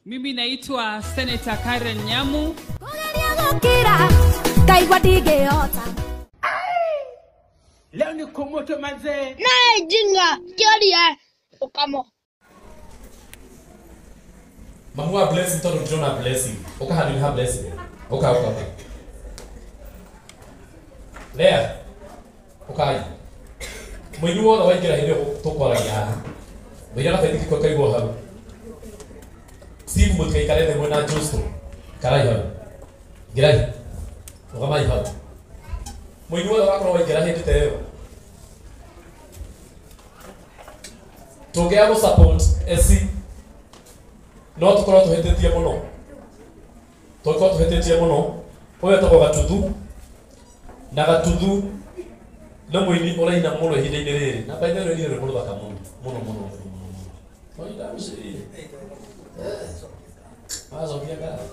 Mimi naitwa Senator Karen Nyamu. Leo ni kumoto manze. Nae jinga kioria okamo. Mamua blessing todo ndona blessing. Oka hadu ha blessing. Oka oka. Lea. Oka. Mũini wothe waingĩra hĩndĩ ĩyo tũkwaragia haha. Mũira gabaithiki kwa kaigwo hau. Steve mũtikaikare thĩ mwĩna Justo. Karai hau. Ingĩrai. Rũgamai hau. Mũini wothe wakorwo waingĩra hĩndĩ ta ĩyo. Tũngĩaga gũ support SC no tũkorwo tũhĩtĩtie mũno. Tũkorwo tũhĩtĩtie mũno. Ũyũ etagwo Gatuthu. Na Gatuthu nĩ mũini ũraina mũno ihinda-inĩ rĩrĩ. Na by the way rĩrĩ rwĩmbo rũthaka mũno mũno mũno mũno mũno. No ndamũcirie. Wacokia ngatho.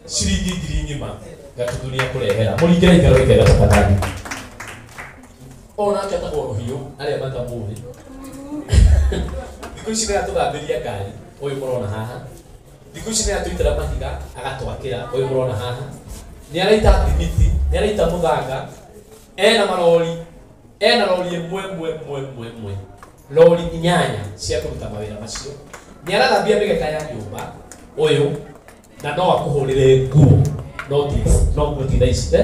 Ciringi ngiri ng'ima Gatuthu nĩ akũrehera. Mũringĩre ikaro ikega tafadhali. Ũyũ nake etagwo Rũhiũ arĩa matamũĩ. Thikũ ici nĩ aratũthambĩria ngari ũyũ mũrona haha. Thikũ ici nĩ aratũitĩra mahiga agatwakĩra ũyũ mũrona haha. Nĩ araita thimiti, nĩ araita mũthanga, ena marori, ena rori ĩmwe ĩmwe ĩmwe ĩmwe ĩmwe. Rori inyanya cia kũruta mawĩra macio. Nĩ arathambia mĩgeka ya nyũmba ũyũ na no akũhũrĩre nguo no ti no nguo ti thaa ici.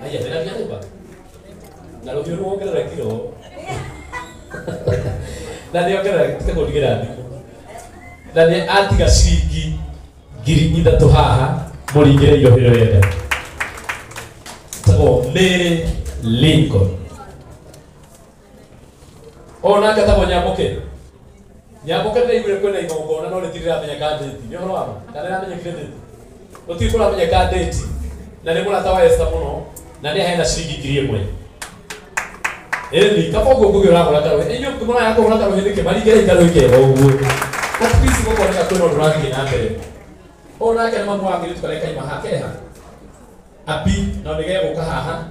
Aya, ndĩra nyũmba. Na rũhiũ rwongerera kiro. Na nĩ ongerera tiga kũndigĩra thimũ. Na nĩ atiga ciringi 3,000 haha mũringĩre irio hĩrĩa ũrenda. Etagwo Mary Lincoln. Ũyũ nake etagwo Nyamũke. Nyamũke ndĩraiguire kwĩna igongona no rĩtirĩ rĩramenyeka date. Nĩ ũhoro wa ma? Kana rĩramenyekire date? Gũtirĩ kũramenyeka date. Na nĩ mũrata wa Esther mũno na nĩ aheana ciringi 1,000. Ĩni kaba ũguo Ngũgĩ ũragũra karũhĩ. Inyuĩ mũraya kũgũra karũhĩ nĩkĩ? Maringĩre ikarũhĩ kega ũguo. At least gũkoneka kwĩna ũndũ ũrathiĩ na mbere. Ũyũ nake nĩ mamu wa kairĩtu karĩa kaima haha keha. Abi no nĩ gegũka haha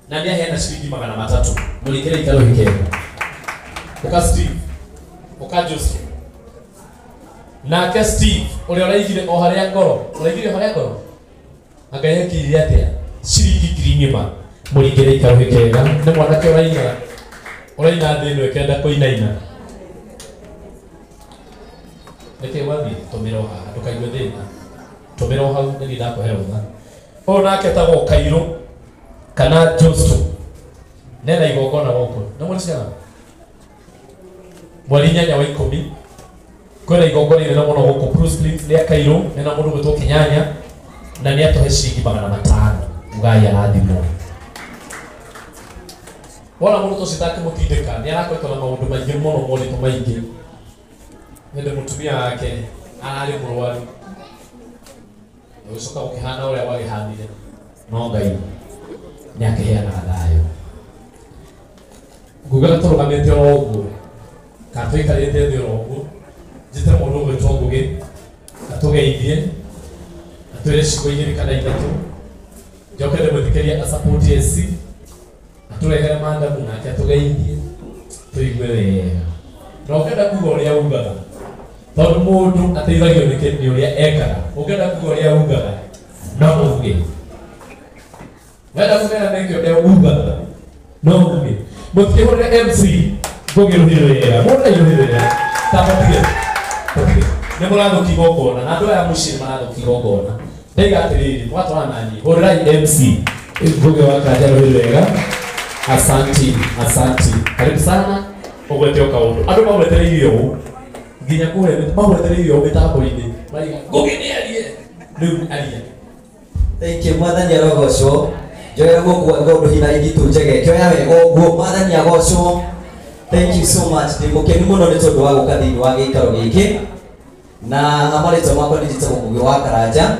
na nĩ aheana ciringi 300. Mũringĩre ikarũhĩ kega. Ũka Steve. Ũka Joseph. Nake Steve ũrĩa ũraigire o harĩa ngoro. Ũraigire o harĩa ngoro? Anga yekire atĩa? Ciringi 1,000. Mũringĩre ikarũhĩ kega. Nĩ mwanake ũraina. Ũraina thĩ ĩno ĩkenda kũinaina. Nĩkĩ wathiĩ? Tũmĩra o haha, ndũkaigue thĩna. Tũmĩra o hau nĩ niĩ ndakũhe rũtha. Ũyũ nake etagwo Kairũ kana Justo. Nena igongona gũkũ. Nĩ mweri cigana? Mweri 8 wa 10. Kwĩna igongona inene mũno gũkũ Bruce Cliff rĩa Kairũ, nena mũndũ gwĩtwo Kĩnyanya na nĩ atũhe ciringi 500. Ngai arathimwo. Wona mũndũ ũcio ũtakĩmũtindĩka nĩ arakoretwo na maũndũ maingĩ mũno moritũ maingĩ. Hĩndĩ mũtumia wake ararĩ mũrwaru. Ũgĩcoka gũkĩhana ũrĩa gwagĩhanire. No Ngai nĩ akĩheanaga thayũ. Ngugaga tũrũgamĩte oro ũguo kana tũikarĩte thĩ oro ũguo njĩte mũndũ ũgwĩtwo Ngũgĩ atũgeithie atwĩre ciugo 2 kana 3 njoke ndĩmwĩtĩkĩrie asupport SC atũrehere mandamu nake atũgeithie tũigue wega. Na ũngĩenda kuga ũrĩa ugaga tondũ mũndũ ateithagio nĩ ũrĩa ekaga. Ũngĩenda kuga ũrĩa ugaga no uge. Wenda kũmera nĩkĩ ũrĩa ugaga no uge. Mũtikĩhũrĩre MC Ngũgĩ rũhĩ wega. Mũhũrĩre rũhĩ wega. Ta mũtige. Mũtige. Nĩ mũrathũkia igongona na andũ aya mũciĩ nĩ marathũkia igongona. Ndaiga atĩrĩrĩ, mwatwarana na niĩ, hũrĩrai MC Ngũgĩ wa Karanja rũhĩ wega. Asanti, asanti. Karibu sana. Ũgwete o kaũndũ. Andũ magwetereire ũũ nginya kũrĩa magwetereire ũũ mĩtambo-inĩ. Maraiga Ngũgĩ nĩ arie. Rĩu arie. Thank you, mwathani arogocwo. Njoya guoko gwa ũndũ hina ithitu njege. Kĩoya wega ũguo, mwathani agocwo. Thank you so much. Ndĩ mũkenu mũno nĩ tondũ wa gũka thĩinĩ wa gĩikaro gĩkĩ. Na marĩtwa makwa nĩ njĩtagwo Ngũgĩ wa Karanja.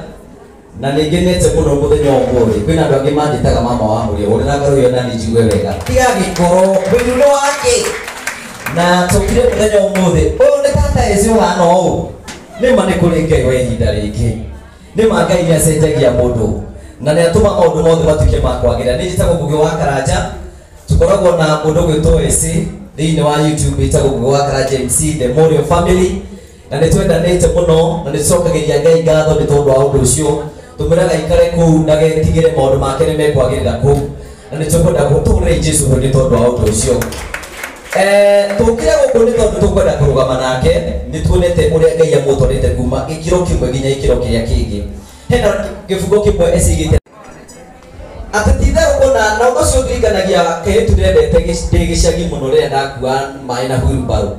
Na nĩ ngenete mũno mũthenya wa ũmũthĩ. Kwĩna andũ angĩ manjĩtaga mama wa mũrĩo. Hũrĩra ngarũhio na nĩ njigue wega. Tiga gĩkoro, mũiruno wake. Na tũkire mũthenya wa ũmũthĩ. Ũyũ nĩ tata eci ũhana ũũ. Nĩ ma nĩ kũrĩ Ngai wa ihinda rĩngĩ. Nĩ ma Ngai nĩ acenjagia mũndũ. Na nĩ atũma maũndũ mothe matuĩke ma kwagĩra. Nĩ njĩtagwo Ngũgĩ wa Karanja. Tukoragwo na mundu gwitwo Esi thiini wa YouTube itagwo Ngugi wa Karanja MC the Morio family, na nĩ twendanĩte mũno na nĩ tũcokagĩria Ngai ngatho nĩ tondũ wa ũndũ ũcio. Tũmwĩraga aikare kũu ndagetigĩre maũndũ make nĩ mekwagĩrĩra kũu, na nĩ tũkwenda gũtũrĩra Jesũ nĩ tondũ wa ũndũ ũcio. Tũkire gũkũ nĩ tondũ tũkwenda kũrũgama nake, nĩ tuonete ũrĩa Ngai amũtwarĩte kuma gĩkĩro kĩmwe nginya gĩkĩro kĩrĩa kĩngĩ. Hena gĩbungo kĩmwe ecigĩte atĩ ti itherũ kũna, na ũndũ ũcio ndirikanagia kairĩtu ndendete ndĩ gĩcagi mũno rĩrĩa ndakua maĩ na wheelbarrow.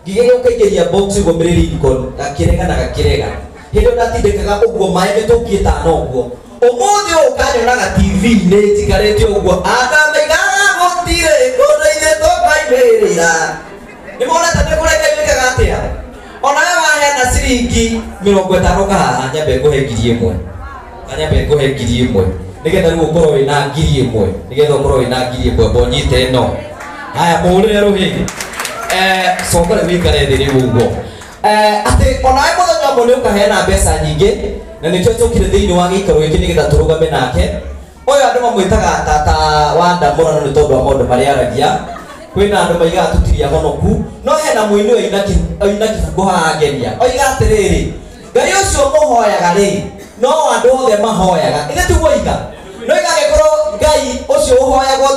Ngĩgeria gũkaingĩria box ũguo mĩrĩrĩko, gakĩrega na gakĩrega. Hĩndĩ ĩyo ndatindĩkaga ũguo maĩ mĩtũngi ĩtano ũguo. Ũmũthĩ ũyũ ũkanyonaga TV-inĩ njikarĩte ũguo, andamaigaga gũtirĩ kũndũ ithuĩ tũkaimĩrĩra. Nĩ monete nĩ kũrĩa Ngai wĩkaga atĩa? Ona we waheana ciringi 50 kahaha, nyambe ngũhe 1000. Nyambe ngũhe 1000. Nĩgetha rĩu ũkorwo wĩna 1000. Nĩgetha ũkorwo wĩna 1000 mbonyite ĩno. Haya, mũhũrĩre rũhĩ. Coka rĩu wĩikare thĩ rĩu ũguo. Atĩ onawe mũthenya ũmwe nĩ ũkaheana mbeca nyingĩ, na nĩkĩo tũkire thĩinĩ wa gĩikaro gĩkĩ nĩgetha tũrũgame nake. Ũyũ andũ mamwĩtaga tata wa Ndamũrano nĩ tondũ wa maũndũ marĩa aragia. Kwĩna andũ maigaga tũtirĩ ahonoku, no hena mũini oina kĩbungo haha ngenia. Oiga atĩrĩrĩ, Ngai ũcio mũhoyaga rĩ, no andũ othe mahoyaga. Ithe tiguo oiga? No oiga angĩkorwo Ngai ũcio ũhoyagwo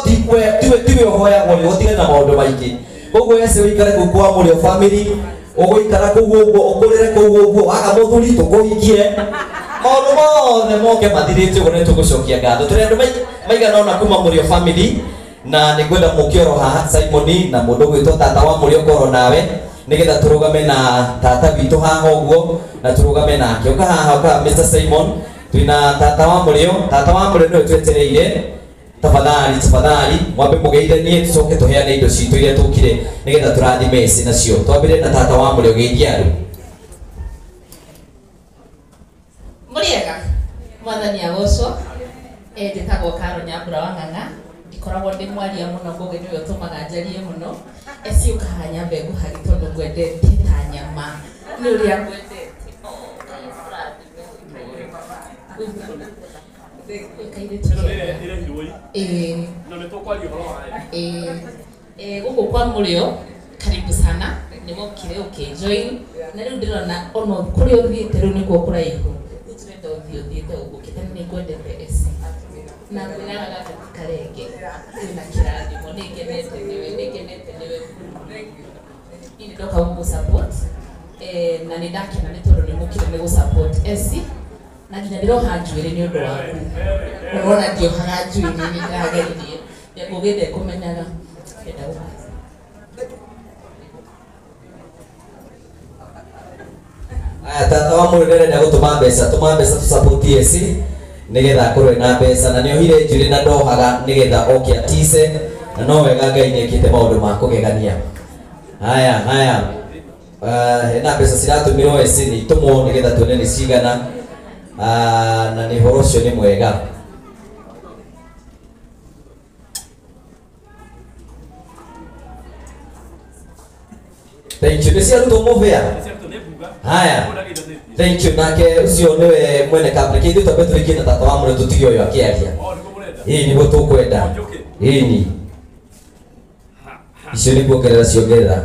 tiwe ũhoyagwo rĩ, ũtigane na maũndũ maingĩ. Koguo ece ũikare kũu kwa Mũrĩo family, ũgũikara kũu ũguo, ũkũrĩre kũu ũguo, waga mũthuri tũkũhikie. Maũndũ mothe moke mathirĩte ũguo nĩ tũgũcokia ngatho. Tũrĩ andũ maigana ũna kuma Mũrĩo family, na nĩ ngwenda mũke oro haha Simoni na mũndũ ũgwĩtwo tata wa Mũrĩo ũkorwo nawe, nĩgetha tũrũgame na tata witũ haha ũguo, na tũrũgame nake. Ũka haha, ũka Mr. Simon, twĩna tata wa Mũrĩo. Tata wa Mũrĩo nĩwe twetereire. Tafadhali, tafadhali, mwambe mũgeithanie tũcoke tũheane indo citũ iria tũkire nĩgetha tũrathime eci nacio. Twambĩrĩrie na tata wa Mũrĩo, geithia andũ. Mũrĩega, mwathani agocwo. Njĩtagwo Karo Nyambura wa Ng'ang'a. Ndikoragwo ndĩ mwaria mũno, Ngugi nĩwe ũtũmaga njarie mũno. Eci ũkaha nyambe ngũhagi tondũ ngwendete ta nyama. Nĩ ũrĩa ngwendete. Gũkũ kwa Mũrĩo, karibu sana. Nĩ wokire ũkĩjoin. Na rĩu ndĩrona ona kũrĩa ũthiĩte rĩu nĩkuo kũraihu. Rĩu tũrenda ũthiĩ ũthiĩte ũguo, kĩte nĩ ngwendete eci. Na ngwĩraga gaka ti karenge. Wĩna kĩrathimo, nĩ ngenete nĩwe, nĩ ngenete nĩwe. Niĩ nĩ ndoka gũgũ support. Na nĩ ndakena nĩ tondũ nĩ mũkire nĩ gũ support eci. Na nginya ndĩroha njuĩrĩ nĩ ũndũ waku. Ũrona ndiohaga njuĩrĩ, nĩ ndĩrageririe. Ngũgĩ ndekũmenyaga. Ndĩrenda gũka. Aya, tata wa Mũrĩo nĩarenda gũtũma mbeca, tũma mbeca tũ support eci nĩgetha akorwo ena mbeca, na nĩohire njuĩrĩ na ndohaga nĩgetha oke atice, na no wega Ngai nĩekĩte maũndũ ma kũgegania. Haya, haya. Hena mbeca ciratũmirwo eci nĩ itũmwo nĩgetha tuone nĩ cigana. Na nĩ ũhoro ũcio nĩ mwega. Thank you. Nĩ ciarutwo mũbĩa? Haya. Thank you. Nake ũcio nĩwe mwene kambuni. Kĩithuĩ twambe tũrĩkie na tata wa Mũrĩo tũtige ũyũ akĩaria. Ĩĩ nĩguo tũkwenda. Ĩĩ icio nĩ kuongerera ciongerera.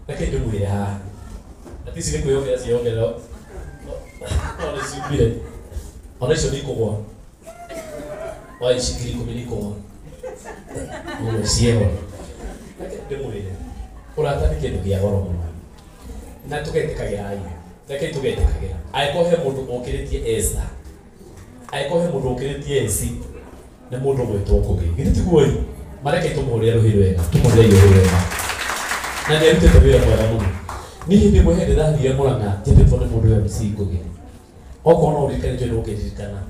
Reke ndĩmwĩre haha. Ati ici nĩ kwĩyongerera ciongerera. No nĩ ciumire. Ona icio nĩ ikũgwa. Wa ici 10,000 nĩ ikũgwa. Ũguo cieho. Reke ndĩmwĩre. Ũrata nĩ kĩndũ kĩa goro mũno. Na tũgetĩkagĩra ayi. Reke tũgetĩkagĩra. Angĩkorwo he mũndũ ũkĩrĩtie Esther. Angĩkorwo he mũndũ ũkĩrĩtie Esi, nĩ mũndũ ũgwĩtwo Ngugi. Githĩ tiguo ĩ? Mareke tũmũhũrĩre rũhĩ rwega, tũmũhũrĩre rũhĩ rwega. Na nĩ arutĩte wĩra mwega mũno. Niĩ hĩndĩ ĩmwe hĩndĩ ndathire Mũrang'a njĩtĩtwo nĩ mũndũ MC Ngugi. Okorwo no ũririkane njũĩ nĩ ũkĩririkana.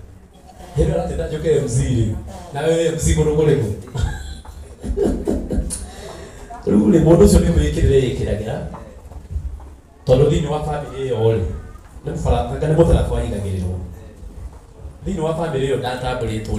Hĩndĩ ĩyo aratĩta njũke MC rĩ, nawe wĩ MC kũndũ kũrĩkũ? Rĩu rĩ, mũndũ ũcio nĩ kwĩĩkĩrĩra eyĩkĩragĩra, tondũ thĩinĩ wa bamĩrĩ ĩyo rĩ, nĩ mũbaraba, nĩ mũtharaba waigagĩrĩrwo. Thĩinĩ wa bamĩrĩ ĩyo ndatambũrĩtwo.